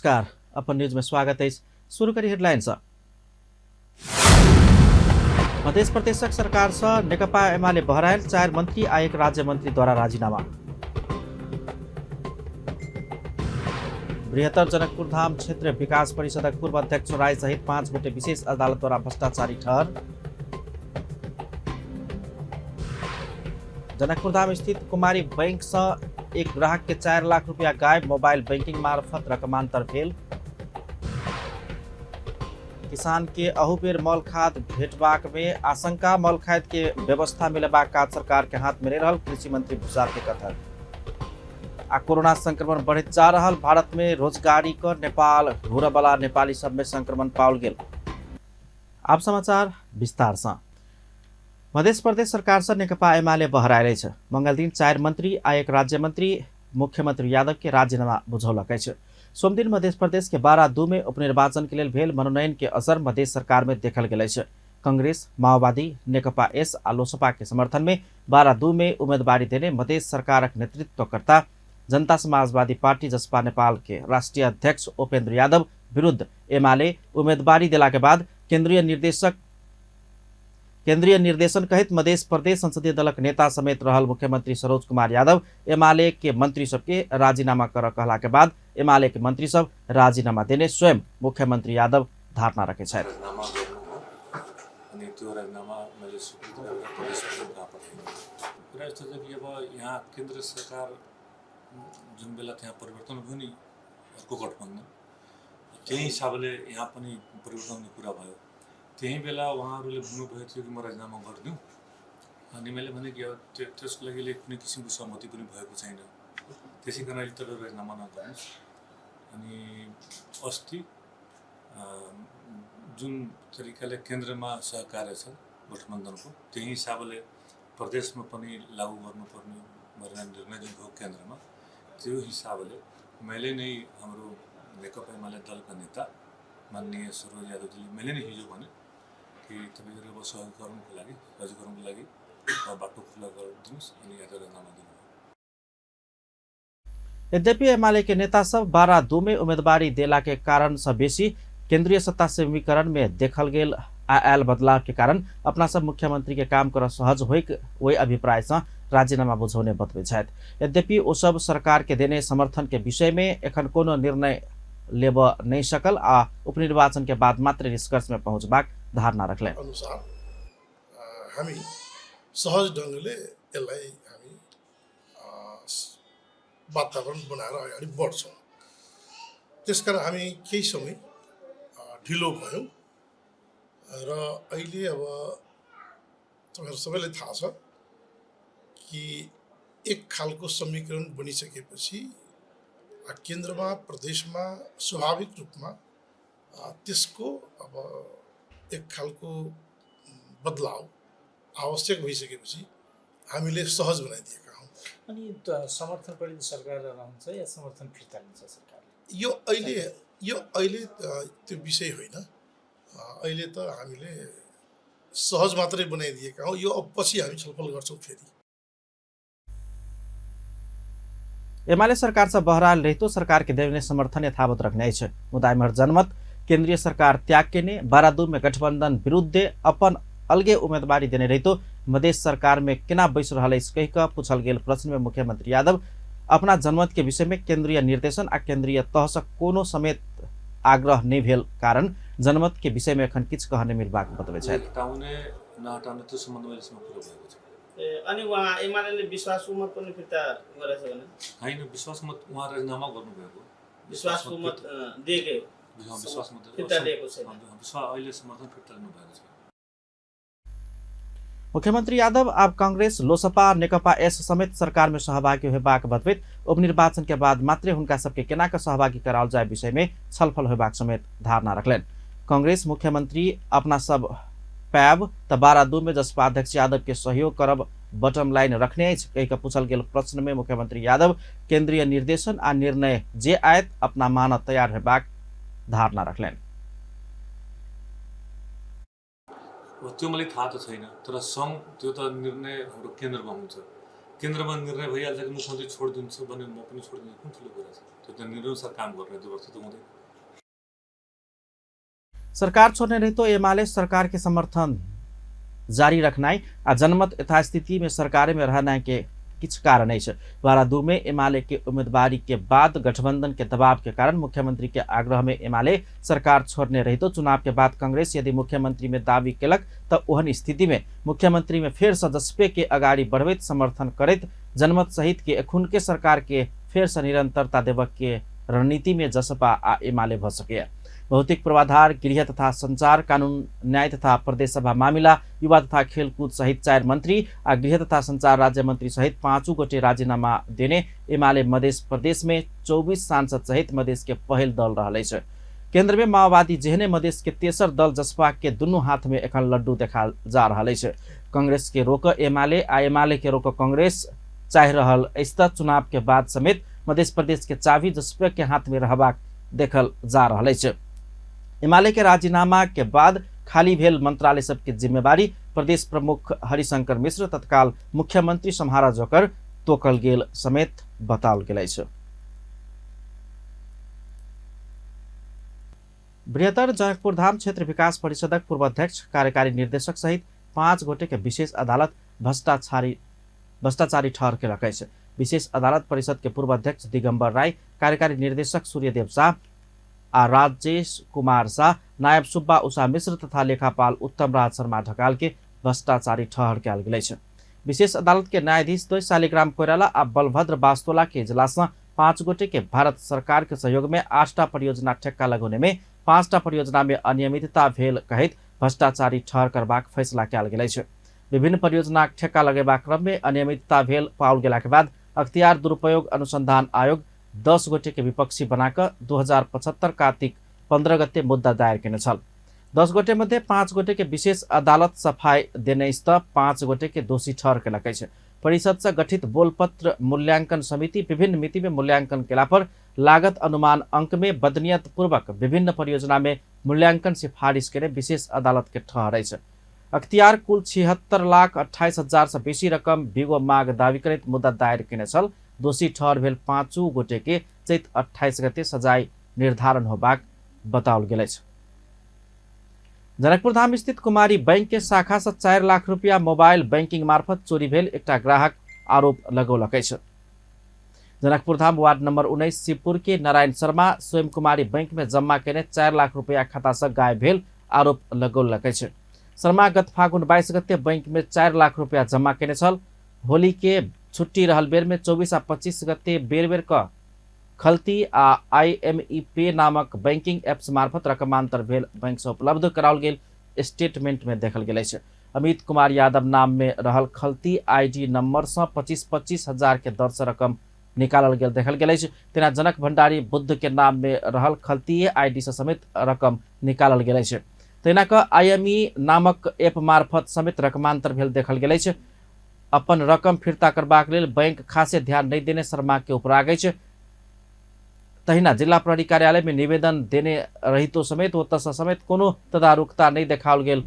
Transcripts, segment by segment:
नमस्कार, अपन न्यूज में स्वागत है। शुरू करी हेडलाइन से। मध्य प्रदेशक सरकार से नेकपा एमाले बहरायल 4 मंत्री आ 1 राज्य मंत्री द्वारा राजीनामा। बृहत्तर जनकपुर धाम क्षेत्र विकास परिषदक पूर्व अध्यक्ष राय सहित 5 गोटे विशेष अदालत द्वारा भ्रष्टाचारी ठहर। जनकपुर धाम स्थित कुमारी बैंक से एक ग्राहक के 4 लाख रुपया गायब, मोबाइल बैंकिंग मार्फत रकमांतर भेल। किसान के अहू बेर मल खाद भेटबाक में आशंका, मल खाद के व्यवस्था मिलेबाक काज सरकार के हाथ में नहीं रहल, कृषि मंत्री भूषाल के कथन। आ कोरोना संक्रमण बढ़ैत जा रहल, भारत में रोजगारी कर नेपाल घूरबला नेपाली सब में संक्रमण पाओल गेल। आप समाचार विस्तार से। मध्य प्रदेश सरकार से नेकपा एमाले बहरायल अछि। मंगलदिन 4 मंत्री आ 1 राज्य मंत्री मुख्यमंत्री यादव के राजीनामा बुझौलक अछि। सोमदिन मध्य प्रदेश के 12-2 में उपनिर्वाचन के लेल भेल मनोनयन के असर मध्य सरकार में देखल गेल अछि। कांग्रेस, माओवादी, नेकपा एस आ लोसपा के समर्थन में 12-2 में उम्मीदवारी देने मध्य सरकारक नेतृत्वकर्ता जनता समाजवादी पार्टी जसपा नेपाल के राष्ट्रीय अध्यक्ष उपेंद्र यादव विरुद्ध एमाले उम्मीदवारी देला के बाद केंद्रीय निर्देशन कहित मध्य प्रदेश संसदीय दलक नेता समेत रहल मुख्यमंत्री सरोज कुमार यादव एमाले के मंत्री सबके राजीनामा कर कहला के बाद एमाले के मंत्री सब राजीनामा देने स्वयं मुख्यमंत्री यादव धारणा रखे छथि। राजीनामा गर्नु हो अनि त्यो राजीनामा मैले स्वीकृत गरेर प्रदेश कहाँ पठाइदिएँ। कुरा यस्तो छ कि अब यहाँ केन्द्र सरकार जुन बेला त्यहाँ परिवर्तन भयो नि, अर्को गठबन्धन, त्यही हिसाबले यहाँ पनि परिवर्तन हुने कुरा भयो। त्यही बेला उहाँहरूले भन्नुभएको थियो कि म राजीनामा गरिदिउँ, अनि मैले भने कि अब त्यसको लागि कुनै किसिमको सहमति पनि भएको छैन, त्यसै कारण अहिले तपाईँ राजीनामा नगर्नुहोस्। अनि अस्ति जुन तरिकाले केन्द्रमा सहकार्य छ गठबन्धनको, त्यही हिसाबले प्रदेशमा पनि लागू गर्नुपर्ने भनेर निर्णय जुन भयो केन्द्रमा, त्यो हिसाबले मैले नै हाम्रो नेकपा एमाले दलका नेता माननीय सरोज यादवजीले मैले नै हिजो भने कि तपाईँहरू अब सहजीकरणको लागि बाटो खुल्ला गरिदिनुहोस् अनि यादव राजीनामा दिनुभयो। यद्यपि एमाले के नेता सब 12-2 में उम्मीदवारी देला के कारण से बेसी केंद्रीय सत्ता समीकरण में देखल गेल आयल बदलाव के कारण अपना सब मुख्यमंत्री के काम कर सहज होइक वही अभिप्राय से राजीनामा बुझौने बतबै छथि। यद्यपि ओ सब सरकार के देने समर्थन के विषय में एखन कोनो निर्णय लेब नहीं सकल आ उपनिर्वाचन के बाद मात्र निष्कर्ष में पहुंचबाक धारणा रखले। अनुसार हामी सहज ढङ्गले यसलाई हामी वातावरण बनाएर अगाडि बढ्छौँ। त्यसकारण हामी केही समय ढिलो भयौँ र अहिले अब तपाईँहरू सबैलाई थाहा छ कि एक खालको समीकरण बनिसकेपछि केन्द्रमा प्रदेशमा स्वाभाविक रूपमा त्यसको अब एक खालको बदलाव आवश्यक भइसकेपछि हामीले सहज बनाइदिएका हौँ। अनि समर्थन पनि सरकार रहन्छ या समर्थन फिर्ता लिन्छ सरकारले? यो अहिले त्यो विषय होइन। अहिले त हामीले सहज मात्रै बनाइदिएका हौँ। यो अब पछि हामी छलफल गर्छौँ फेरि। एमाले सरकार से बहराल रहितो सरकार के देने समर्थन यथावत रखने अछि। मुदा एम्हर जनमत केंद्रीय सरकार त्याग केने 12-2 में गठबंधन विरुद्ध अपन अलगे उम्मीदवारी देने रहितो मधेश सरकार में केना बैस रहल अछि कहि कऽ पूछल गेल प्रश्न में मुख्यमंत्री यादव अपना जनमत के विषय में केंद्रीय निर्देशन आ केंद्रीय तह से कोनो समेत आग्रह नहीं भेल कारण जनमत के विषय में एखन किछु कह नहीं मिलबाक बतबै छथि। हटाउने नहटाउने त्यो सम्बन्धमा अहिलेसम्म कुरा भएको छैन। ए, अनि उहाँ एमाले विश्वासको मत पनि फिर्ता गरेछ भने? होइन, विश्वास मत उहाँ राजीनामा गर्नुभएको, विश्वासको मत दिएकै हो, विश्वास मत फिर्ता लिएको छैन। विश्वास अहिले समर्थन फिर्ता लिनु भएको छैन। मुख्यमंत्री यादव आब कांग्रेस, लोसपा, नेकपा एस समेत सरकार में सहभागी होबाक बतबैत उपनिर्वाचन के बाद मात्रै हुनका सबके केना कऽ सहभागी कराओल जाय विषय में छलफल होबाक समेत धारणा रखलनि। कांग्रेस मुख्यमंत्री अपना सब पायब त 12-2 में जसपा अध्यक्ष यादव के सहयोग करब बटम लाइन रखने अछि कहि कऽ पूछल गेल प्रश्न में मुख्यमंत्री यादव केंद्रीय निर्देशन आ निर्णय जे आयत अपना मानत तैयार होबाक धारणा रखलनि। त्यो मलाई थाहा त छैन, तर सङ्घ त्यो त निर्णय हाम्रो केन्द्रमा हुन्छ, केन्द्रमा निर्णय भइहाल्छ कि मुख्यमन्त्री छोडिदिन्छु भने म पनि छोडिदिन्छु, कुन ठुलो कुरा छ? त्यो त निर्णयअनुसार काम गर्ने, जबरजस्ती त हुँदैन। सरकार छोड्ने रहितो एमाले सरकार के समर्थन जारी रखनाइ आ जनमत यथास्थिति में सरकार में रहना के किछु कारण अछि। बारा 2 में एमाले के उम्मीदवारी के बाद गठबंधन के दबाव के कारण मुख्यमंत्री के आग्रह में एमाले सरकार छोड़ने रहितो चुनाव के बाद कांग्रेस यदि मुख्यमंत्री में दावी केलक त ओहन स्थिति में मुख्यमंत्री में फेर सँ जसपे के अगाडि बढ़बैत समर्थन करैत जनमत सहित के एखुन के सरकार के फेर सँ निरंतरता देबक के रणनीति में जसपा आ एमाले भ सकैया। भौतिक पूर्वाधार, गृह तथा संचार, कानून न्याय तथा प्रदेश सभा मामिला, युवा तथा खेलकूद सहित 4 मंत्री आ गृह तथा संचार राज्य मंत्री सहित 5 गोटे राजीनामा देने एमाले मधेश प्रदेश में 24 सांसद सहित मधेश के पहिल दल रहल अछि। केंद्र में माओवादी जेहने मधेश के तेसर दल जसपा के दुनू हाथ में एखन लड्डू देखा जा रहल अछि। कांग्रेस के रोक एमाले आ एमाले के रोक कांग्रेस चाहि रहल अछि त चुनाव के बाद समेत मधेश प्रदेश के चाबी जसपा के हाथ में रहबाक देखल जा रहल अछि। एमाले के राजीनामा के बाद खाली भेल मंत्रालय सबके जिम्मेवारी प्रदेश प्रमुख हरिशंकर मिश्र तत्काल मुख्यमंत्री सम्हारा जोकर तोकल गेल समेत बताओल गेल अछि। बृहत्तर जनकपुर धाम क्षेत्र विकास परिषदक पूर्व अध्यक्ष, कार्यकारी निर्देशक सहित 5 गोटे के विशेष अदालत भ्रष्टाचारी ठहर केलक अछि। विशेष अदालत परिषद के पूर्व अध्यक्ष दिगंबर राय, कार्यकारी निर्देशक सूर्यदेव शाह आ राजेश कुमार शाह, नायब सुब्बा उषा मिश्र तथा लेखापाल उत्तम राज शर्मा ढकाल के भ्रष्टाचारी ठहर कयल गेल अछि। विशेष अदालत के न्यायाधीश द्वय शालिग्राम कोइराला आ बलभद्र बास्तोला के इजलास सँ 5 गोटे के भारत सरकार के सहयोग में 8टा परियोजना ठेक्का लगौने में 5टा परियोजना में अनियमितता भेल कहैत भ्रष्टाचारी ठहर करबाक फैसला कयल गेल अछि। विभिन्न परियोजनाक ठेक्का लगेबाक क्रम में अनियमितता भेल पाओल गेलाक बाद अख्तियार दुरुपयोग अनुसंधान आयोग 10 गोटे के विपक्षी बनाकऽ 2075 कार्तिक 15 गते मुद्दा दायर केने छल। 10 गोटे मध्ये 5 गोटे के विशेष अदालत सफाई देने अछि त 5 गोटे के दोषी ठहर केलक अछि। परिषद से गठित बोलपत्र मूल्यांकन समिति विभिन्न मिति में मूल्यांकन केला पर लागत अनुमान अंक में बदनियत पूर्वक विभिन्न परियोजना में मूल्यांकन सिफारिश केने विशेष अदालत के ठहर अछि। अख्तियार कुल 76,28,000 से बेसी रकम बिगो माग दावी करैत मुद्दा दायर केने छल। दोषी ठहर भेल 5 गोटे के चैत 28 गते सजाय निर्धारण होबाक बताओल गेल अछि। जनकपुर धाम स्थित कुमारी बैंक के शाखा से 4 लाख रुपया मोबाइल बैंकिंग मार्फत चोरी भेल एकटा ग्राहक आरोप लगौलक अछि। जनकपुर धाम वार्ड नंबर 19 शिवपुर के नारायण शर्मा स्वयं कुमारी बैंक में जम्मा केने 4 लाख रुपया खाता से गायब भेल आरोप लगौलक अछि। शर्मा गत फागुन 22 गते बैंक में 4 लाख रुपया जम्मा केने छल। होली के छुट्टी रहल बेर में 24 आ 25 गते बेर बेर क खल्ती आ आईएमई पे नामक बैंकिंग एप्स मार्फत रकमांतर भेल बैंक से उपलब्ध कराओल गेल स्टेटमेंट में देखल गेल अछि। अमित कुमार यादव नाम में रहल खल्ती आईडी नंबर से 25-25 हजार के दर से रकम निकालल गेल देखल गेल अछि। तेना जनक भंडारी बुद्ध के नाम में रहल खल्ती आईडी से समेत रकम निकालल गेल अछि। तेना क आईएमई नामक ऐप मार्फत समेत रकमांतर भेल देखल गेल अछि। अपन रकम फिर्ता करबाक लेल बैंक खासे ध्यान नहीं देने शर्मा के उपराग अछि। तहिना जिला प्रहरी कार्यालय में निवेदन देने रहितो समेत ओतऽ सँ समेत कोनो तदारुकता नहीं देखाओल गेल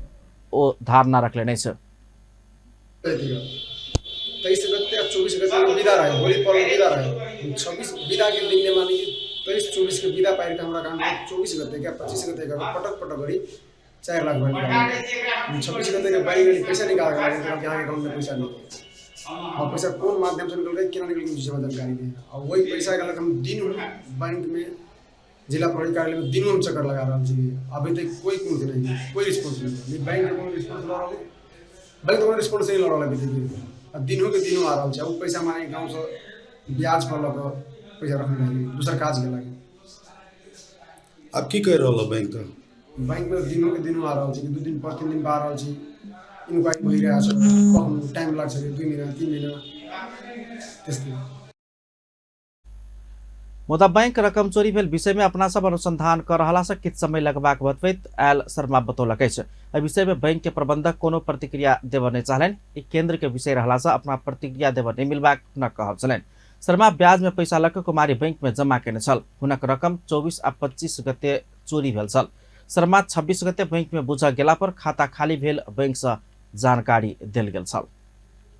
ओ धारणा रखलेने अछि। 23 गते आ 24 गते बिदा रहे, होली पर्व बिदा रहे। 26 बिदा के दिन ने माने कि 23-24 के बिदा पाएर हमरा काम 24 गते क्या 25 गते का पटक पटक गरी 4 लाख रुपया 26 गते के बाहर गरी पैसा निकाल के लागे, यहाँ के अकाउंट में पैसा नहीं। और पैसा कौन माध्यम से निकल गई केना निकल गई जानकारी नहीं। और वही पैसा के हम दिन बैंक में जिला प्रहरी कार्यालय में दिनों हम चक्कर लगा रहा छी, अभी तक कोई कुछ नहीं, कोई रिस्पॉन्स नहीं, बैंक के कोनो रिस्पॉन्स ल रहल, बैंक के कोनो रिस्पॉन्स नहीं ल रहल अभी तक। आ दिनों के दिनों आ रहल छै। ओ पैसा माने गाँव से ब्याज पर लऽ कऽ पैसा रखने रही दोसर काज के लागे। अब की कहि रहल बैंक तऽ? बैंक में दिनों के दिनों आ रहल छै, 2 दिन पर 3 दिन पर आ रहल छै, इन्क्वायरी भइरहेको छ, कखनो टाइम लाग्छ 2 महिना 3 महिना त्यस्तै। मुदा बैंक रकम चोरी भेल विषय में अपना सब अनुसंधान कर रहला से किछु समय लगबाक बतबैत आयल शर्मा बतौलक अछि। एहि विषय में बैंक के प्रबंधक कोनो प्रतिक्रिया देबऽ नहि चाहलनि। ई केंद्र के विषय रहला से अपना प्रतिक्रिया देबऽ नहि मिलबाक हुनक कहब छलनि। शर्मा ब्याज में पैसा लऽ कऽ कुमारी बैंक में जमा केने छल। हुनक रकम 24 आ 25 गते चोरी भेल छल। शर्मा 26 गते बैंक में बुझऽ गेला पर खाता खाली भेल बैंक से जानकारी देल गेल छल।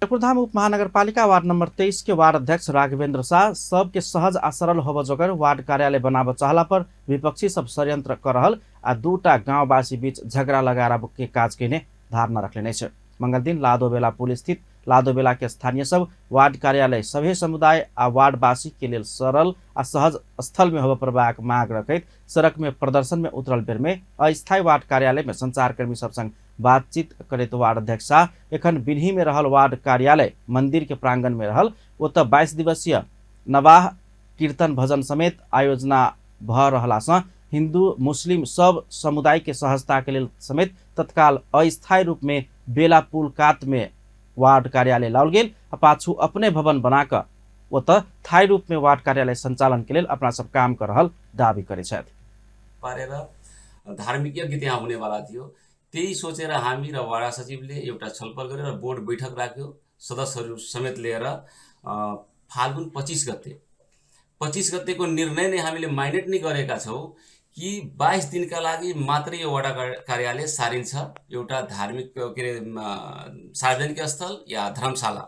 जनकपुरधाम उप महानगरपालिका वार्ड नंबर 23 के वार्ड अध्यक्ष राघवेंद्र शाह सबके सहज आ सरल होब जोगर वार्ड कार्यालय बनाब चाहला पर विपक्षी सब षड्यंत्र कर रहल आ दूटा गांववासी बीच झगड़ा लगा के काज केने धारणा रखलेने अछि। मंगलदिन लादोबेला पुल स्थित लादोबेला के स्थानीय सब वार्ड कार्यालय सभे समुदाय आ वार्डवासी के लेल सरल आ सहज स्थल में होबय पड़बाक मांग रखैत सड़क में प्रदर्शन में उतरल बेर में अस्थायी वार्ड कार्यालय में संचारकर्मी सब संग बातचीत करैत वार्ड अध्यक्ष शाह एखन बिन्ही में रहल वार्ड कार्यालय मंदिर के प्रांगण में रहल ओतऽ 22 दिवसीय नवाह कीर्तन भजन समेत आयोजना भऽ रहला सँ हिंदू मुस्लिम सब समुदाय के सहजता के लेल समेत तत्काल अस्थायी रूप में बेला पुल कात में वार्ड कार्यालय लाओल गेल आ पाछू अपने भवन बनाकऽ ओतऽ स्थायी रूप में वार्ड कार्यालय संचालन के लेल अपना सब काम कर रहल दावी करै छथि। पारेर धार्मिक यज्ञ त्यहाँ हुनेवाला थियो, त्यही सोचेर हामी र वडा सचिवले एउटा छलफल गरेर बोर्ड बैठक राख्यो, सदस्यहरू समेत लिएर फाल्गुन 25 गते 25 गतेको निर्णय नै हामीले माइनेट नै गरेका छौँ कि 22 दिनका लागि मात्रै यो वडा कार्यालय सारिन्छ, एउटा धार्मिक के अरे सार्वजनिक स्थल या धर्मशाला,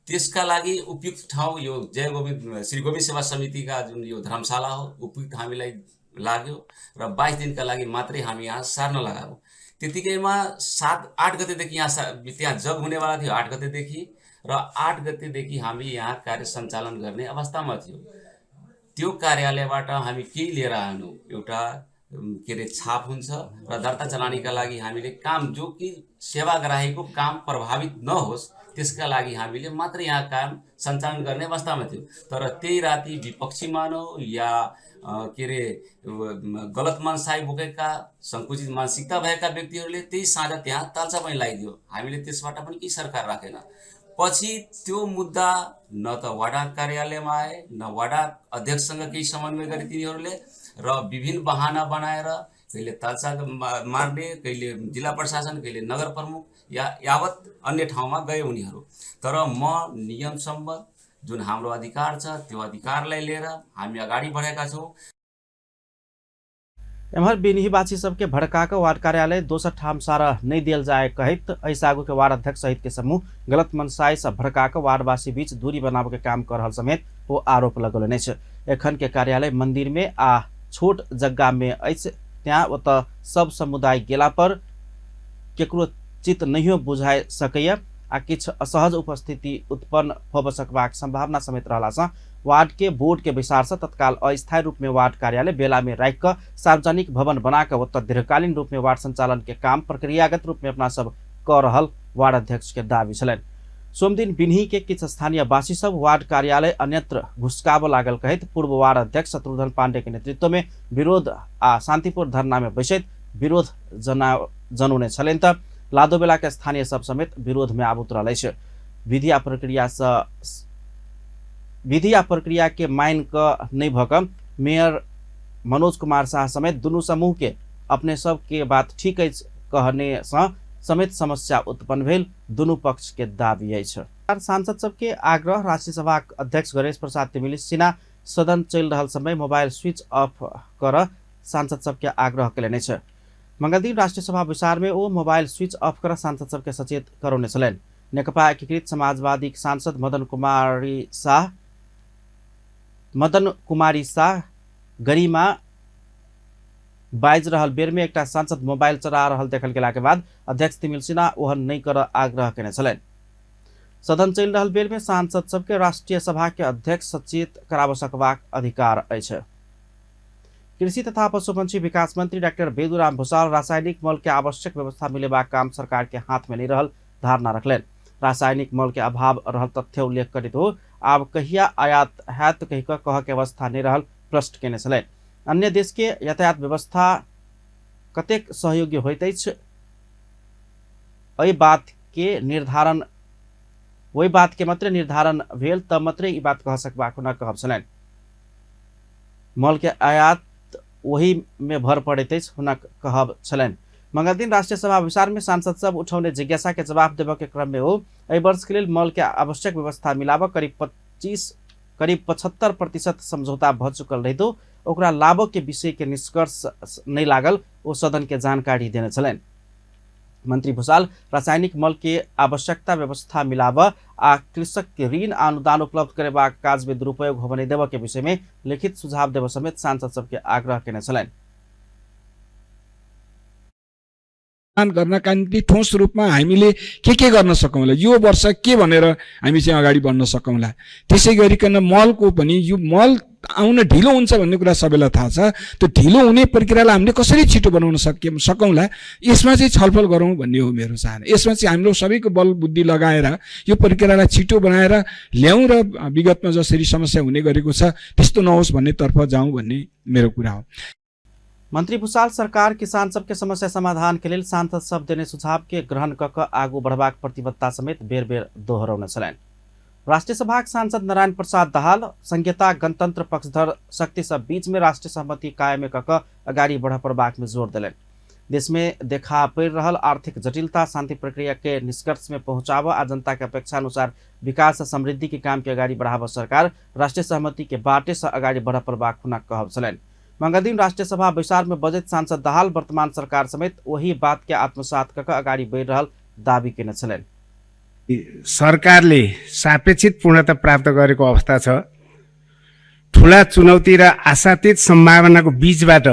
त्यसका लागि उपयुक्त ठाउँ यो जय गोविन्द श्री गोविन्द सेवा समितिका जुन यो धर्मशाला हो उपयुक्त हामीलाई लाग्यो र 22 दिनका लागि मात्रै हामी यहाँ सार्न लगायौँ। त्यतिकैमा 7-8 गतेदेखि यहाँ त्यहाँ जग हुनेवाला थियो 8 गतेदेखि र 8 गतेदेखि हामी यहाँ कार्य सञ्चालन गर्ने अवस्थामा थियौँ। त्यो कार्यालयबाट हामी केही लिएर आएनौँ, एउटा के अरे छाप हुन्छ र दर्ता चलानीका लागि हामीले काम जो कि सेवाग्राहीको काम प्रभावित नहोस् त्यसका लागि हामीले मात्र यहाँ काम सञ्चालन गर्ने अवस्थामा थियौँ। तर त्यही राति विपक्षी मानौ या के अरे गलत मनसाय बोकेका सङ्कुचित मानसिकता भएका व्यक्तिहरूले त्यही साँझ त्यहाँ ताल्चा पनि लगाइदियो। हामीले त्यसबाट पनि केही सरकार राखेन। पछि त्यो मुद्दा न त वडा कार्यालयमा आए न वडा अध्यक्षसँग केही समन्वय गरे तिनीहरूले र विभिन्न बहाना बनाएर कहिले ताल्चा मार्ने, कहिले जिल्ला प्रशासन, कहिले नगर प्रमुख या यावत अन्य ठाउँमा गए उनीहरू। तर म नियम सम्मत जुन हाम्रो अधिकार छ त्यो अधिकारलाई लिएर हामी अगाडि बढेका छौँ। एम्हर बिनहीवासी सबके भड़का कऽ वार्ड कार्यालय दोसर ठाम सारा नहीं दियल जाए कहैत एहिसँ आगू के वार्ड अध्यक्ष सहित के समूह गलत मनसाय से भड़का कऽ वार्डवासी बीच दूरी बनाबऽ के काम कर रहल समेत ओ आरोप लगौलनि अछि। एखन के कार्यालय मंदिर में आ छोट जग्गा में अछि, त्याँ ओतऽ सब समुदाय गेला पर केकरो चित्त नहियो बुझाय सकैया आ किछु असहज उपस्थिति उत्पन्न होबऽ सकबाक संभावना समेत रहलासँ वार्ड के बोर्ड के बैसार से तत्काल अस्थायी रूप में वार्ड कार्यालय बेला में राखि कऽ सार्वजनिक भवन बना कऽ ओतऽ दीर्घकालीन रूप में वार्ड संचालन के काम प्रक्रियागत रूप में अपना सब कऽ रहल वार्ड अध्यक्ष के दावी छलनि। सोमदिन बिन्ही के किछु स्थानीय वासी सब वार्ड कार्यालय अन्यत्र घुसकाबऽ लागल कहैत पूर्व वार्ड अध्यक्ष शत्रुघ्न पांडे के नेतृत्व में विरोध आ शांतिपूर्ण धरना में बैसैत विरोध जनौने छलनि त लादोबेला के स्थानीय सब समेत विरोध में आबि उतरल अछि। विधि आ प्रक्रिया के मान कऽ नहि भऽ कऽ मेयर मनोज कुमार शाह समेत दुनू समूह के अपने सब के बात ठीक अछि कहने सँ समेत समस्या उत्पन्न भेल दुनू पक्ष के दावी अछि। सांसद सबके आग्रह राष्ट्रीय सभा अध्यक्ष गणेश प्रसाद तिमिल सिन्हा सदन चलि रहल समय मोबाइल स्विच ऑफ कर सांसद सबके आग्रह कयलनि अछि। मंगलदिन राष्ट्रीय सभा बैसार में ओ मोबाइल स्विच ऑफ कर सांसद सबके सचेत करौने छलनि। नेकपा एकीकृत समाजवादी सांसद मदन कुमारी शाह गरिमा बाजि रहल बेर में एकटा सांसद मोबाइल चला रहल देखल गेला के बाद अध्यक्ष तिमिल सिन्हा ओहन नहि करऽ आग्रह केने छलनि। सदन चलि रहल बेर में सांसद सबके राष्ट्रीय सभा के अध्यक्ष सचेत कराबऽ सकबाक अधिकार अछि। कृषि तथा पशुपक्षी विकास मंत्री डॉक्टर बेदुराम भूषाल रासायनिक मल के आवश्यक व्यवस्था मिलेबाक काम सरकार के हाथ में नहीं रहल धारणा रखलनि। रासायनिक मल के अभाव रहल तथ्य उल्लेख करैत हो आब कहिया आयात हैत कहि कऽ कहऽ के अवस्था नहीं रहल प्रश्न केने छलनि। अन्य देश के यातायात व्यवस्था कतेक सहयोगी होइत अछि एहि बात के निर्धारण ओहि बात के मात्रे निर्धारण भेल तब मात्रे ई बात कह सकबाक हुनक कहब छलनि। मल के आयात ओही में भर पड़ैत अछि हुनक कहब छलनि। मंगलदिन राष्ट्रीय सभा बैसार में सांसद सब उठौने जिज्ञासा के जवाब देबऽ के क्रम में ओ एहि वर्ष के लेल मल के आवश्यक व्यवस्था मिलाबऽ करीब 75% समझौता भऽ चुकल रहितो ओकरा लाबऽ के विषय के निष्कर्ष नहि लागल ओ सदन के जानकारी देने छलनि। मंत्री भूषाल रासायनिक मल के आवश्यकता व्यवस्था मिलाब आ कृषक के ऋण अनुदान उपलब्ध करेबाक काज में दुरुपयोग होबय नहि देबय के विषय में लिखित सुझाव देबय समेत सांसद सबके आग्रह केने छलनि। गर्नका निम्ति ठोस रूपमा हामीले के गर्न सकौँला, यो वर्ष के भनेर हामी चाहिँ अगाडि बढ्न सकौँला। त्यसै गरिकन मलको पनि यो मल आउन ढिलो हुन्छ भन्ने कुरा सबैलाई थाहा छ। त्यो ढिलो हुने प्रक्रियालाई हामीले कसरी छिटो बनाउन सकौँला, यसमा चाहिँ छलफल गरौँ भन्ने हो मेरो चाहना। यसमा चाहिँ हाम्रो सबैको बल बुद्धि लगाएर यो प्रक्रियालाई छिटो बनाएर ल्याउँ र विगतमा जसरी समस्या हुने गरेको छ त्यस्तो नहोस् भन्नेतर्फ जाउँ भन्ने मेरो कुरा हो। मंत्री भूषाल सरकार किसान सबके समस्या समाधान के लेल सांसद सब देने सुझाव के ग्रहण क क आगू बढ़बाक प्रतिबद्धता समेत बेर बेर दोहरौने छलनि। राष्ट्रिय सभाक सांसद नारायण प्रसाद दाहाल संहिता गणतंत्र पक्षधर शक्ति सब बीच में राष्ट्रीय सहमति कायम क क अगाडि बढ़ पड़बाक में जोर देलनि। देश में देखा पड़ि रहल आर्थिक जटिलता शांति प्रक्रिया के निष्कर्ष में पहुंचाब आ जनता के अपेक्षा अनुसार विकास आ समृद्धि के काम के अगाडि बढ़ाब सरकार राष्ट्रीय सहमति के बाटे से अगाडि बढ़ पड़बाक हुनक कहब छलनि। मंगलदिन राष्ट्रिय सभा बैसार में बजैत सांसद दाहाल वर्तमान सरकार समेत वही बात के आत्मसात क क अगाडि बढ़ि रहल दावी केने छलनि। सरकारले सापेक्षित पूर्णता प्राप्त गरेको अवस्था छ। ठुला चुनौती र आशातीत सम्भावनाको बीचबाट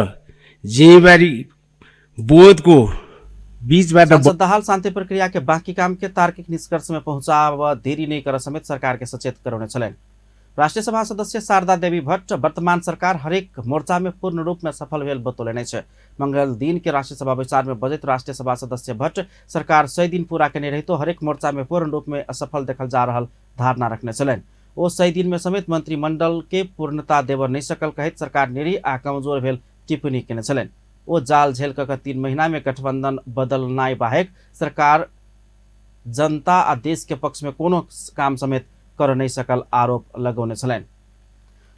जिम्मेवारी बोधको बीचबाट सांसद दाहाल शांति प्रक्रिया के बाकी काम के तार्किक निष्कर्ष में पहुंचाव देरी नहीं कर समेत सरकार के सचेत करौने छलनि। राष्ट्रिय सभा सदस्य शारदा देवी भट्ट वर्तमान सरकार हरेक मोर्चा में पूर्ण रूप में सफल भेल बतौलनि अछि। मंगल दिन के राष्ट्रिय सभा बैसार में बजैत राष्ट्रिय सभा सदस्य भट्ट सरकार 100 दिन पूरा केने रहितो हरेक मोर्चा में पूर्ण रूप में असफल देखल जा रहल धारणा रखने छलनि। ओ 100 दिन में समेत मंत्रिमंडल के पूर्णता देबऽ नहि सकल कहैत सरकार निरीह आ कमजोर भेल टिप्पणी केने छलनि। ओ जाल झेल क 3 महीना में गठबंधन बदलनाइ बाहेक सरकार जनता आ देश के पक्ष में कोनो काम समेत कर नहीं सकल आरोप लगौने छलनि।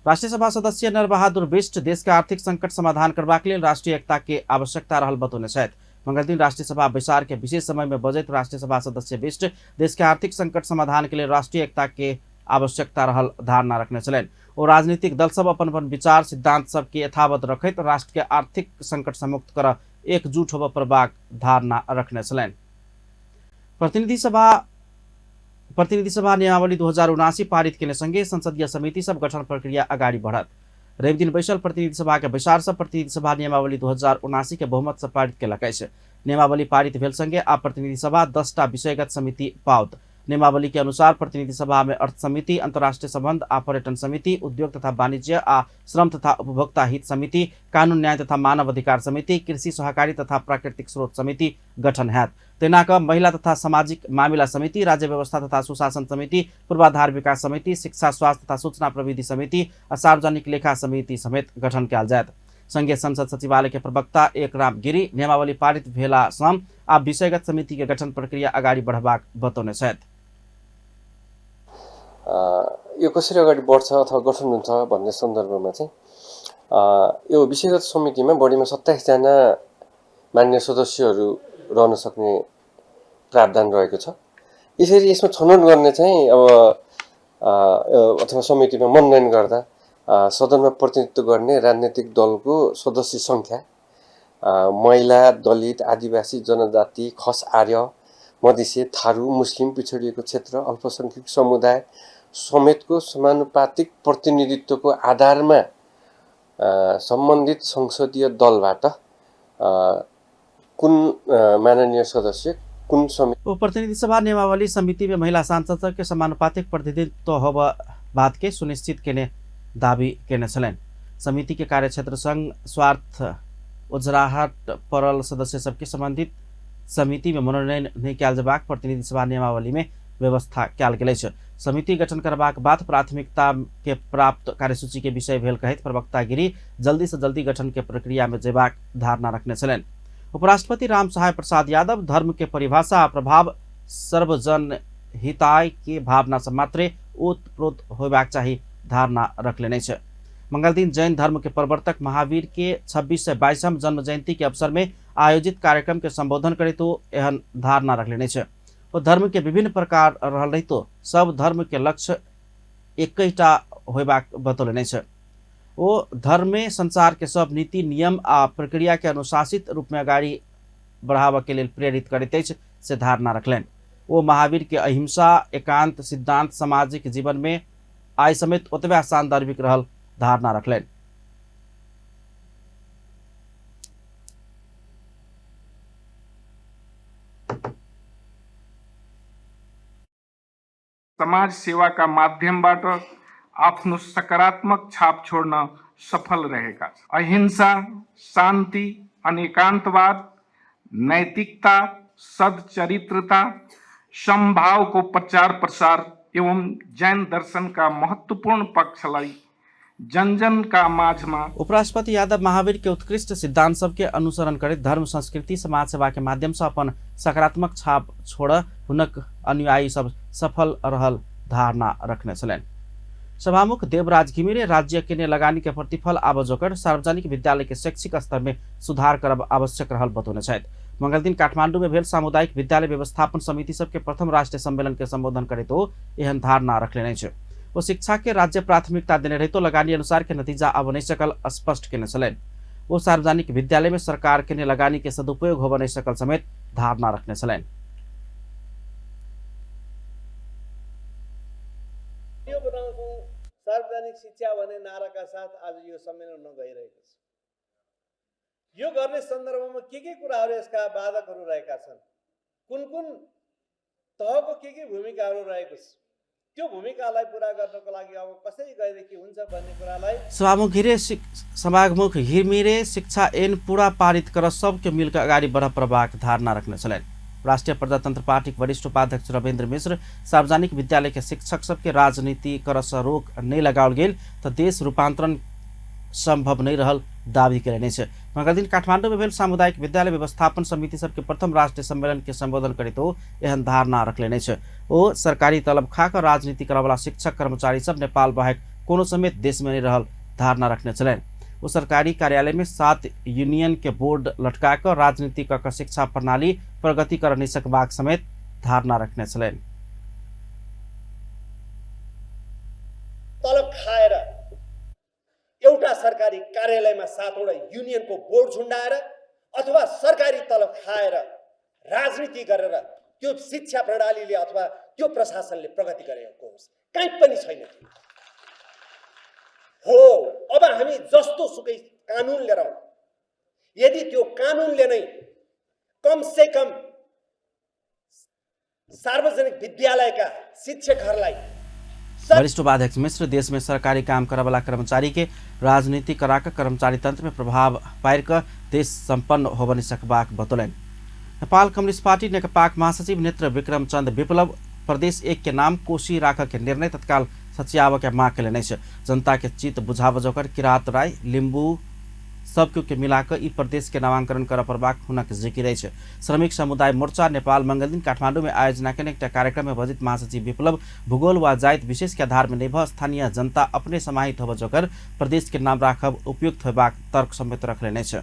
राष्ट्रिय सभा सदस्य नरबहादुर बिष्ट देश के आर्थिक संकट समाधान करबाक लेल राष्ट्रीय एकता के आवश्यकता रहल बतौने छथि। मंगलदिन राष्ट्रिय सभा बैसार के विशेष समय में बजैत राष्ट्रिय सभा सदस्य बिष्ट देश के आर्थिक संकट समाधान के लेल राष्ट्रीय एकता के आवश्यकता रहल धारणा रखने छलनि। ओ राजनीतिक दल सब अपन अपन विचार सिद्धांत सबके यथावत रखैत राष्ट्र के आर्थिक संकट से मुक्त कर एकजुट होबय पड़बाक धारणा रखने छलनि। प्रतिनिधि सभा नियमावली 2079 पारित केने संगे संसदीय समिति सब गठन प्रक्रिया अगाडि बढ़त। रवि दिन बैसल प्रतिनिधि सभा के बैसार सब प्रतिनिधि सभा नियमावली 2079 के बहुमत से पारित केलक अछि। नियमावली पारित भेल संगे आ प्रतिनिधि सभा 10टा विषयगत समिति पाओत। नियमावली के अनुसार प्रतिनिधि सभा में अर्थ समिति, अंतर्राष्ट्रीय संबंध आ पर्यटन समिति, उद्योग तथा वाणिज्य आ श्रम तथा उपभोक्ता हित समिति, कानून न्याय तथा मानव अधिकार समिति, कृषि सहकारी तथा प्राकृतिक स्रोत समिति गठन हैत। तेना क महिला तथा सामाजिक मामिला समिति, राज्य व्यवस्था तथा सुशासन समिति, पूर्वाधार विकास समिति, शिक्षा स्वास्थ्य तथा सूचना प्रविधि समिति आ सार्वजनिक लेखा समिति समेत गठन कयल जायत। संघीय संसद सचिवालय के प्रवक्ता एक राम गिरी नियमावली पारित भेला सं आ विषयगत समिति के गठन प्रक्रिया अगाडि बढ़बाक बतौने छथि। यो कसरी अगाडि बढ्छ अथवा गठन हुन्छ भन्ने सन्दर्भमा चाहिँ यो विषयगत समितिमा बढीमा 27 जना मान्य सदस्यहरू रहन सक्ने प्रावधान रहेको छ। यसरी यसमा छनौट गर्ने चाहिँ अब अथवा समितिमा मनोनयन गर्दा सदनमा प्रतिनिधित्व गर्ने राजनीतिक दलको सदस्य सङ्ख्या, महिला, दलित, आदिवासी, जनजाति, खस, आर्य, मधेसी, थारू, मुस्लिम, पिछडिएको क्षेत्र, अल्पसङ्ख्यक समुदाय समेतको समानुपातिक प्रतिनिधित्वको आधारमा सम्बन्धित संसदीय दलबाट कुन माननीय सदस्य कुन समिति। प्रतिनिधि सभा नियमावली समिति में महिला सांसद के समानुपातिक प्रतिनिधित्व होब बात के सुनिश्चित केने दावी केने छलनि। समिति के कार्यक्षेत्र संग स्वार्थ ओझराहट पड़ल सदस्य सबके संबंधित समिति में मनोनयन नहीं कयल जेबाक प्रतिनिधि सभा नियमावली में व्यवस्था कयल गेल अछि। समिति गठन करबाक बाद प्राथमिकता के प्राप्त कार्यसूची के विषय भेल कहैत प्रवक्ता गिरी जल्दी से जल्दी गठन के प्रक्रिया में जेबाक धारणा रखने छलनि। उपराष्ट्रपति राम सहाय प्रसाद यादव धर्म के परिभाषा आ प्रभाव सर्वजन हिताय के भावना से मात्रे ओतप्रोत होबाक चाही धारणा रखलेने अछि। मंगलदिन जैन धर्म के प्रवर्तक महावीर के 2622वां जन्म जयंती के अवसर में आयोजित कार्यक्रम के संबोधन करैत ओ एहन धारणा रखलेने अछि। ओ धर्म के विभिन्न प्रकार रहल रहितो सब धर्म के लक्ष्य एकैटा होबाक बतौलने अछि। ओ धर्म में संसार के सब नीति नियम आ प्रक्रिया के अनुशासित रूप में अगाडि बढ़ाबऽ के लेल प्रेरित करैत अछि से धारणा रखलनि। ओ महावीर के अहिंसा, एकांत सिद्धांत सामाजिक जीवन में आइ समेत ओतबे सान्दर्भिक रहल धारणा रखलनि। समाज सेवाका माध्यमबाट आफ्नो सकारात्मक छाप छोड्न सफल रहेका छन्। अहिंसा, शान्ति, अनेकान्तवाद, नैतिकता, सदचरित्रता, समभावको प्रचार प्रसार एवं जैन दर्शनका महत्वपूर्ण पक्षलाई जन-जन का माझमा उपराष्ट्रपति यादव महावीर के उत्कृष्ट सिद्धांत सबके अनुसरण करैत धर्म, संस्कृति, समाज सेवा के माध्यम से अपन सकारात्मक छाप छोड़ हुनक अनुयायी सब सफल रहल धारणा रखने छलनि। सभामुख देवराज घिमिरे राज्य के लगानी के प्रतिफल आब जोकर सार्वजनिक विद्यालय के शैक्षिक स्तर में सुधार करब आवश्यक रहल बतौने छथि। मंगलदिन काठमांडू में भेल सामुदायिक विद्यालय व्यवस्थापन समिति सबके प्रथम राष्ट्रीय सम्मेलन के संबोधन करैत ओ एहन धारणा रखलेने अछि। ओ शिक्षा के राज्य प्राथमिकता देने रहितो लगानी अनुसार के नतीजा आब नहि सकल स्पष्ट केने छलनि। ओ सार्वजनिक विद्यालय में सरकार के लगानी के सदुपयोग होब नहि सकल समेत धारणा रखने छलनि। सार्वजनिक शिक्षा भन्ने नाराका साथ आज यो सम्मेलन हुन गइरहेको छ। यो गर्ने सन्दर्भमा के कुराहरू यसका बाधकहरू रहेका छन्, कुन कुन तहको के भूमिकाहरू रहेको छ, त्यो भूमिकालाई पूरा गर्नको लागि अब कसरी गएदेखि हुन्छ भन्ने कुरालाई सभामुख घिमिरे शिक्षा ऐन पूरा पारित कर सबके मिलकर अगाडि बढ पर्बाक धारणा रखने छलनि। राष्ट्रिय प्रजातंत्र पार्टी के वरिष्ठ उपाध्यक्ष रविन्द्र मिश्र सार्वजनिक विद्यालय के शिक्षक सबके राजनीति कर से रोक नहीं लगाओल गेल तो देश रूपांतरण संभव नहीं रहल दावी कयने अछि। मंगलदिन काठमांडू में भेल सामुदायिक विद्यालय व्यवस्थापन समिति सबके प्रथम राष्ट्रीय सम्मेलन के संबोधन करैत ओ एहन धारणा रखलेने अछि। ओ सरकारी तलब खाकर राजनीति करऽवला शिक्षक कर्मचारी सब नेपाल बाहेक कोनो समेत देश में नहीं रहल धारणा रखने छलनि। वो सरकारी कार्यालय में 7 यूनियन के बोर्ड लटका कर राजनीति क शिक्षा प्रणाली प्रगति कर नहीं सकबाक समेत धारणा रखने छलनि। तलब खाएर एउटा सरकारी कार्यालयमा 7वटा युनियनको बोर्ड झुन्डाएर अथवा सरकारी तलब खाएर राजनीति गरेर त्यो शिक्षा प्रणालीले अथवा त्यो प्रशासनले प्रगति गरेको होस्, काहीँ पनि छैन। हो, अब हामी जस्तो सुकै कानुन लिएर आउँ, यदि त्यो कानुनले नै कमसे कम सार्वजनिक विद्यालयका शिक्षकहरूलाई वरिष्ठ उपाध्यक्ष मिश्र देश में सरकारी काम करवाला कर्मचारी के राजनीति कराकर कर्मचारी तंत्र में प्रभाव पारि कऽ देश संपन्न होबऽ नहि सकबाक बतौलनि। नेपाल कम्युनिस्ट पार्टी नेकपाक महासचिव नेत्र विक्रम चंद विप्लव प्रदेश 1 के नाम कोशी राखऽ के निर्णय तत्काल सचियाबऽ के मांग कयलनि अछि। जनता के चित्त बुझाबऽ जोकर किरात, राय, लिम्बू सब के मिलाकर ई प्रदेश के नामांकन करऽ पड़बाक हुनक जिकिर अछि। श्रमिक समुदाय मोर्चा नेपाल मंगलदिन काठमांडू में आयोजना केने एकटा कार्यक्रम में बजैत महासचिव विप्लव भूगोल व जाति विशेष के आधार में नहि भऽ स्थानीय जनता अपने समाहित होबऽ जोकर प्रदेश के नाम राखब उपयुक्त होबाक तर्क समेत रखलनि अछि।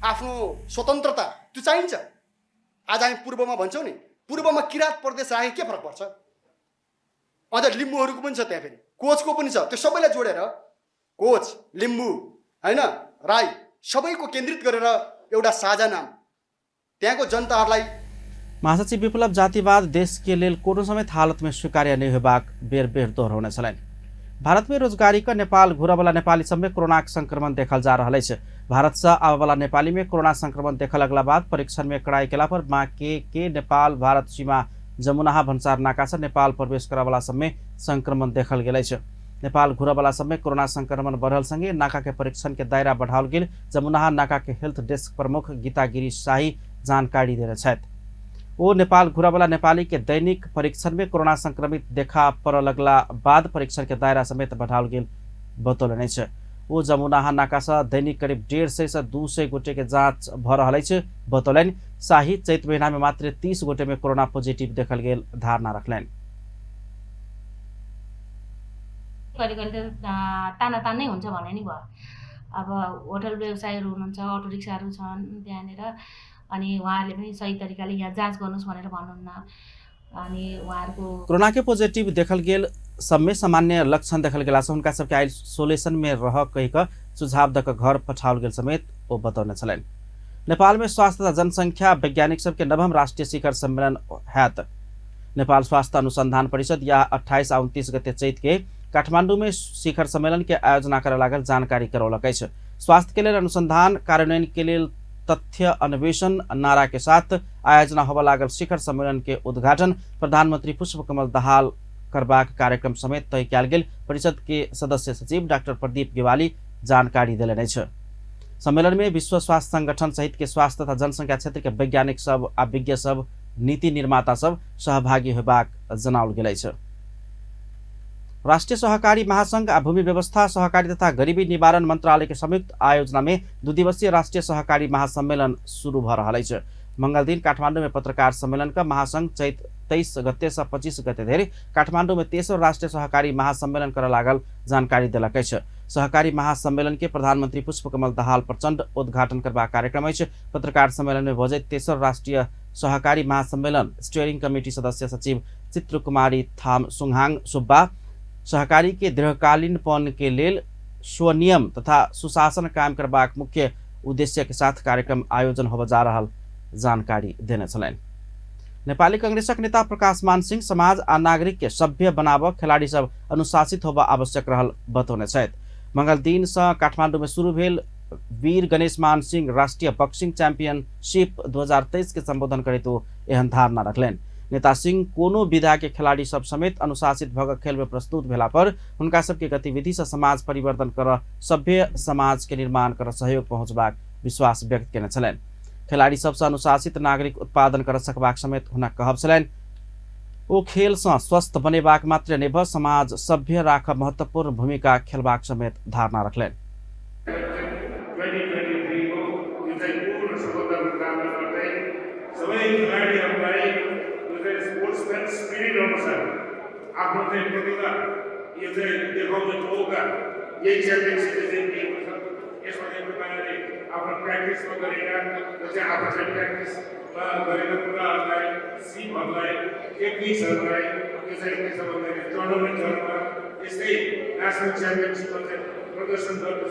आफ्नो स्वतन्त्रता त्यो चाहिन्छ। आज हामी पूर्वमा भन्छौँ नि, पूर्वमा किराँत प्रदेश राखे के फरक पर्छ? अझ लिम्बूहरूको पनि छ त्यहाँ, फेरि कोचको पनि छ, त्यो सबैलाई जोडेर कोच, लिम्बू, हैन, राई सबैको केन्द्रित गरेर एउटा साझा नाम त्यहाँको जनताहरूलाई। महासचिव विप्लव जातिवाद देश के लेल कोनो समेत हालत में स्वीकार्य नहि होबाक बेर बेर दोहरौने छलनि। भारत में रोजगारी क नेपाल घुरऽवला नेपाली सब में कोरोना संक्रमण देखल जा रहल अछि। भारत से आबऽवला नेपाली में कोरोना संक्रमण देखल लगला बाद परीक्षण में कड़ाई केला पर बाँके के नेपाल भारत सीमा जमुनाहा भन्सार नाका से नेपाल प्रवेश करऽवला सब में संक्रमण देखल गेल अछि। नेपाल घुरऽवला सब में कोरोना संक्रमण बढ़ल संगे नाका के परीक्षण के दायरा बढ़ाओल गेल जमुनाहा नाका के हेल्थ डेस्क प्रमुख गीता गिरी शाही जानकारी देने छथि। ओ नेपाल घुरऽवला नेपाली के दैनिक परीक्षण में कोरोना संक्रमित देखा पड़ऽ लगला बाद परीक्षण के दायरा समेत बढ़ाओल गेल बतौलनि अछि। ओ जमुनाहा नाका से दैनिक करीब 150 से 200 गोटे के जाँच भऽ रहल अछि बतौलनि। शाही चैत महीना में मात्र 30 गोटे में कोरोना पॉजिटिव देखल गेल धारणा रखलनि। कहिले कहिले त तानातानै हुन्छ भने नि भयो। अब होटल व्यवसायहरू हुनुहुन्छ, अटो रिक्साहरू छन् त्यहाँनिर, अनि उहाँहरूले पनि सही तरिकाले यहाँ जाँच गर्नुहोस् भनेर भन्नुहुन्न। अनि उहाँहरूको कोरोना के पॉजिटिव देखल गेल सबमे सामान्य लक्षण देखल गेला से हुनका सबके आइसोलेशन में रह कहि कऽ सुझाव दऽ कऽ घर पठाओल गेल समेत ओ बतौने छलनि। नेपाल में स्वास्थ्य तथा जनसंख्या वैज्ञानिक सबके 9वां राष्ट्रीय शिखर सम्मेलन हैत। नेपाल स्वास्थ्य अनुसंधान परिषद या 28 आ 29 गते चैत के काठमांडू में शिखर सम्मेलन के आयोजना करय लागल जानकारी करौलक अछि। स्वास्थ्य के लेल अनुसंधान कार्यान्वयन के लेल तथ्य अन्वेषण नारा के साथ आयोजना होबय लागल शिखर सम्मेलन के उद्घाटन प्रधानमंत्री पुष्पकमल दाहाल करबाक कार्यक्रम समेत तय कयल गेल परिषद के सदस्य सचिव डाक्टर प्रदीप गेवाली जानकारी देलनि अछि। सम्मेलन में विश्व स्वास्थ्य संगठन सहित के स्वास्थ्य तथा जनसंख्या क्षेत्र के वैज्ञानिक सब आ विज्ञ सब नीति निर्माता सब सहभागी होबाक जनाओल गेल अछि। राष्ट्रीय सहकारी महासंघ आ भूमि व्यवस्था सहकारी तथा गरीबी निवारण मंत्रालय के संयुक्त आयोजना में 2 दिवसीय राष्ट्रीय सहकारी महासम्मेलन शुरू भ रहल अछि। मंगल दिन काठमांडू में पत्रकार सम्मेलन का महासंघ चैत 23 गते से 25 गते धरि काठमांडू में तेसर राष्ट्रीय सहकारी महासम्मेलन करय लागल जानकारी देलक अछि। सहकारी महासम्मेलन के प्रधानमंत्री पुष्पकमल दाहाल प्रचंड उद्घाटन करबाक कार्यक्रम अछि। पत्रकार सम्मेलन में बजैत तेसर राष्ट्रीय सहकारी महासम्मेलन स्टीयरिंग कमिटी सदस्य सचिव चित्रकुमारी थाम सुङहाङ सुब्बा सहकारी के दीर्घकालीनपन के लेल स्वनियम तथा सुशासन कायम करबाक मुख्य उद्देश्य के साथ कार्यक्रम आयोजन होबय जा रहल जानकारी देने छलनि। नेपाली कांग्रेसक नेता प्रकाश मान सिंह समाज आ नागरिक के सभ्य बनाबऽ खिलाड़ी सब अनुशासित होबऽ आवश्यक रहल बतौने छथि। मंगल दिन से काठमांडू में शुरू भेल वीर गणेश मान सिंह राष्ट्रीय बॉक्सिंग चैंपियनशिप 2023 के संबोधन करैत ओ एहन धारणा रखलनि। नेता सिंह कोनो विधा के खिलाड़ी सब समेत अनुशासित भऽ खेल में प्रस्तुत भेला पर हुनका सबके गतिविधि से समाज परिवर्तन कर सभ्य समाज के निर्माण कर सहयोग पहुँचबाक विश्वास व्यक्त केने छलनि। खिलाड़ी सबसँ अनुशासित नागरिक उत्पादन कर सकबाक समेत हुनक कहब छलनि। ओ खेल से स्वस्थ बनेबाक मात्र नहि भऽ समाज सभ्य राखब महत्वपूर्ण भूमिका खेलबाक समेत धारणा रखलनि। 2023 को यो चाहिँ पूर्ण सफलताको कामना गर्दै सबै खेलाडीहरूलाई यो चाहिँ स्पोर्ट्सम्यान स्पिरिट अनुसार आफ्नो चाहिँ प्रतिभा यो चाहिँ देखाउने मौका यही च्याम्पियनसिपले चाहिँ दिएको छ। यसमा चाहिँ तपाईँहरूले आफ्नो प्र्याक्टिसमा गरेका र चाहिँ आफ्नो चाहिँ प्र्याक्टिसमा गरेका कुराहरूलाई, सिपहरूलाई, टेक्निक्सहरूलाई यो चाहिँ के छ भन्दाखेरि टुर्नामेन्टहरूमा यस्तै नेसनल च्याम्पियनसिपमा चाहिँ प्रदर्शन गर्न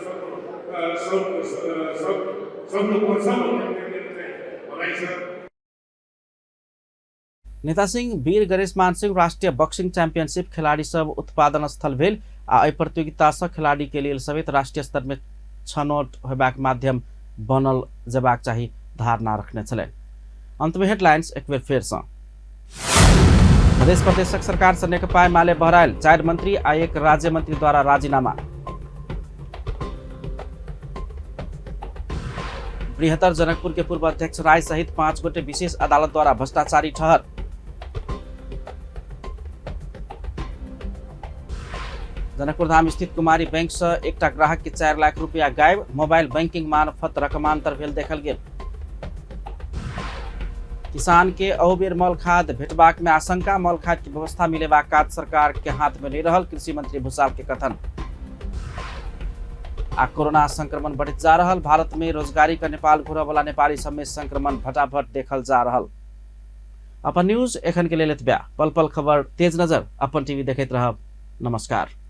सक्नुपर्छ भन्ने मेरो चाहिँ भनाइ छ। नेता सिंह वीर गणेश मान सिंह राष्ट्रीय बॉक्सिंग चैंपियनशिप खिलाड़ी सब उत्पादन स्थल भेल आ एहि प्रतियोगिता से खिलाड़ी के लेल समेत राष्ट्रीय स्तर में छनौट होबाक माध्यम बनल जेबाक चाही धारणा रखने छलनि। अंत में हेडलाइंस एक बेर फेर सँ। मध्य प्रदेशक सरकार से नेकपा एमाले बहरायल, 4 मंत्री आ 1 राज्य मंत्री द्वारा राजीनामा। बृहत्तर जनकपुर के पूर्व अध्यक्ष राय सहित 5 गोटे विशेष अदालत द्वारा भ्रष्टाचारी ठहर। जनकपुर धाम स्थित कुमारी बैंक से एकटा ग्राहक के 4 लाख रुपया गायब, मोबाइल बैंकिंग मार्फत रकमांतर भेल देखल गेल। किसान के अहु बेर मल खाद भेटबाक में आशंका, मल खाद के व्यवस्था मिलेबाक काज सरकार के हाथ में नहीं रहल, कृषि मंत्री भूषाल के कथन। आ कोरोना संक्रमण बढ़ित जा रहल, भारत में रोजगारी का नेपाल घुरऽ वाला नेपाली सब में संक्रमण फटाफट देखल जा रहल। अपन न्यूज एखन के लेल एतबे। पल पल खबर तेज नजर अपन टीवी देखैत रहब। नमस्कार।